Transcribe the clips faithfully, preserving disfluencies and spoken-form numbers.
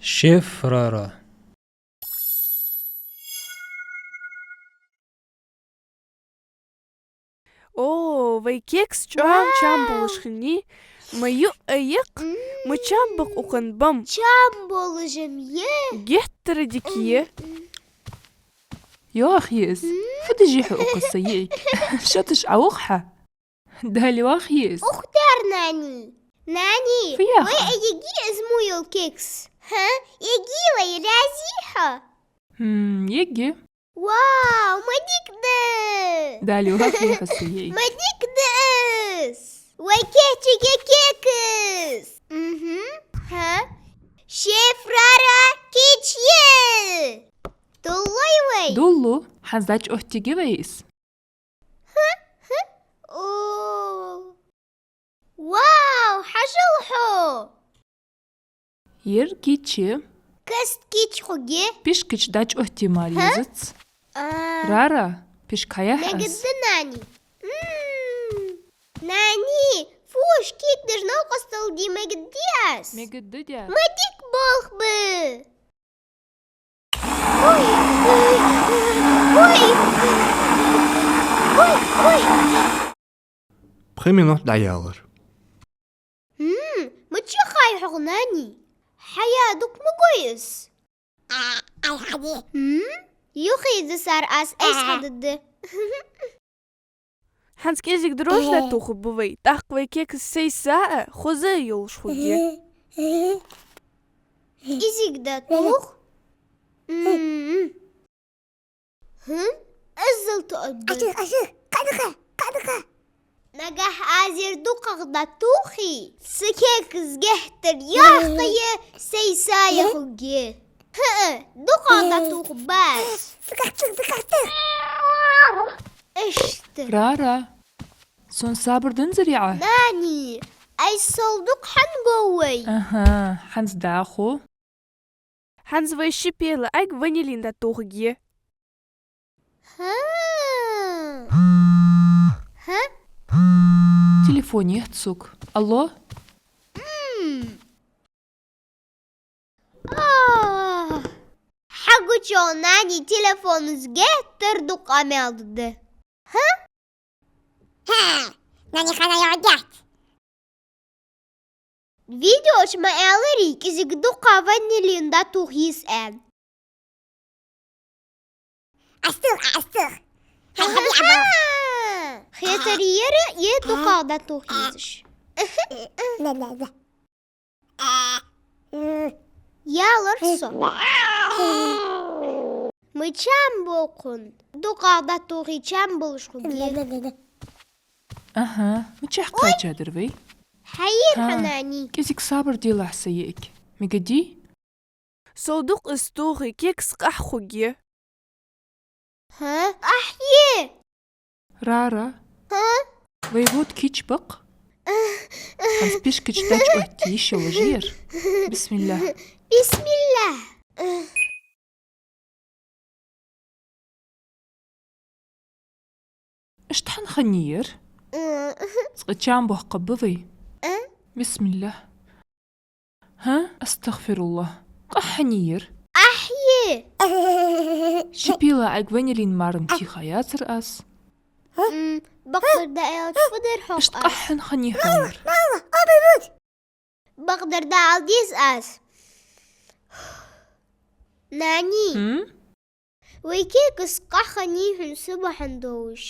Шеф Рара. О, вай кекс чӀоагӀа чам болаш хиннай. Ма юъ а яккха, ма чам бакъ укхун бам. Чам болаш-м я. Геттара дика я. Йоах, еза. Фу деш я хьо укхаза, йиӀиг? Шаташ Ӏовух хьа? Дали вах еза. Ух, тар, нани. Нани, фу яха? Вай а еги из мо йола кекс? Хьа? Еги вай, раьза я хьо? Хм, еги. Вау, ма дика да! Дали вах еза, йиӀиг? Ма дика да из! Вай кийчъяьй кекс! Мгм, хьа? Шеф Рара, кийчъяь! Дуллий вай? Дуллу, хӀанз дӀачуоттаергья вай из. Хм, хм. О. Вау, хьажал хьо! Ер кийчъяь. Каст кийчъяь хургья? Пишкаш дӀачуоттае мара езац. А. Рара, пишк хьаяхь аз. Мегаргда, нани. М. Нани, фу, шкик деш новкъостал де мегаргдий аз? Мегаргда, дя. Ма дика болх ба. Ой, ой, ой. Ой, ой. Пхи минот дӀаялар. М, мичахьа хьо, нани? Хьаяь дукха ма гой из. М? Юхе дисар аз, айса хьададда. ХӀанз кӀезига дрож дӀатохаргба вай, тӀаккха вай кекс сайса а, хоза а йолаш хургья. КӀезига дӀатох. М-м. ХӀм? Иззал тоъаргда. Аших, аших, кхадаха, кхадаха. Нагахь аз ер дукхагӀа дӀатохе, са кекс геттара йоккха я, сайса а хургья. ХӀаа, дукхагӀа дӀатохаргба аз. Дакъахьтар, дакъахьтар. Иштта. Рара, сона сабар данзарий Ӏа? Нани, ай, сол дукха хьан бов вай? Аха, хӀанз дӀахо. ХӀанз вай ши пела Ӏайг ванилин дӀатохаргья. Хьа? Хьа? Телефон етташ сога. Алло? М. А. Хьагучо, нани, телефонца геттара дукха къамаьл да. Хьа? Хьа, нани, хьанна йоагӀаргьяц. Видео чу ма аьларий, кӀезига дукха ванилин дӀатоха еза аьнна. Астух, астух. Хьай хьаби абал. Хетар яр, е дукха дӀатоха езаш. Да, да, да. Ялар со. Ма чам боккхун. Дукха дӀатохе чам болаш хургья. Аха, мичахьа кхаьчадар вай? Хьайир хьо, нани. КӀезига сабар делахь, са йиӀиг. Мегаргдий? Сол дукха из тохе, кекс къахьа хургья. Хьа? Къахье! Рара. Хьа? Вай вуд кийчбакъ. ХӀанз пишкаш дӀачуоттае йиш йолаш я ер. Бисмиллахь. Бисмиллахь. Иштта хӀана хиннай ер? Цкъа чам боаккхаргба вай. Бисмиллахь. ХӀа? АстагӀфируллахь. Къахьа хиннай ер? Къахье! Ши пела Ӏайг ванилин марам тийха яцар аз. М, бакъдар дӀааьлча фу дер хьогӀ аз? Иштта къахьа хӀана хиннай хьона ер? Бакъдар дӀаала деза аз. Нани. М? Вай кекс къахьа хиннай хьона субахьан долаш.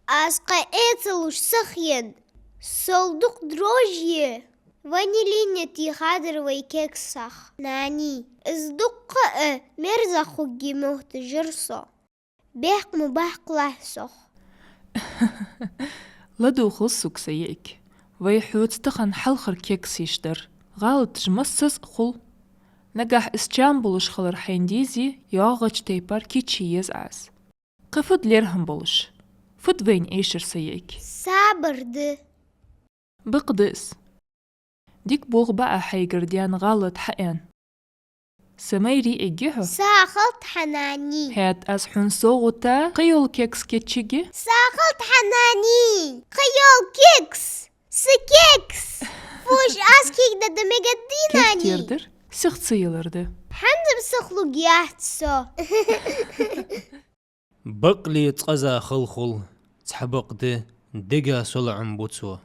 Аз кхы эцалуш сахьен, сол дукха дрожжи, ванилин тийхадар вай кексах. Нани, из дукха а мерза хургья мотташ яр со. Бехк ма баккхалахь сох. ЛадувгӀал сога, са йиӀиг. Вай хьоца тахан хьалхара кекс йиш дар. ГӀалаташ массаза а хул. Нагахь из чам болаш хилар хьайна дезе, йоагӀача тайпара кийчъе еза Ӏа из. Кхы фуд лерхӀам болаш? Фуд вайна эшар, са йиӀиг? Сабар да. Бакъда из. Дика болх ба Ӏа хьайгара даьнна гӀалат хьааьнна. Са майрий эггара хьо? Сагот хьа, нани. ХӀаьта аз хьона совгӀата кхыйола кекс кийчъергья? Сагот хьа, нани. Кхыйола кекс. Са кекс. Кегда да мегаргдий, нани? Керттера дар сиха ца ялар да. ХӀанз а сиха лургьяц со. Бакъле цкъаза хала хул, цхьабакъда дега со лоӀам бу цо.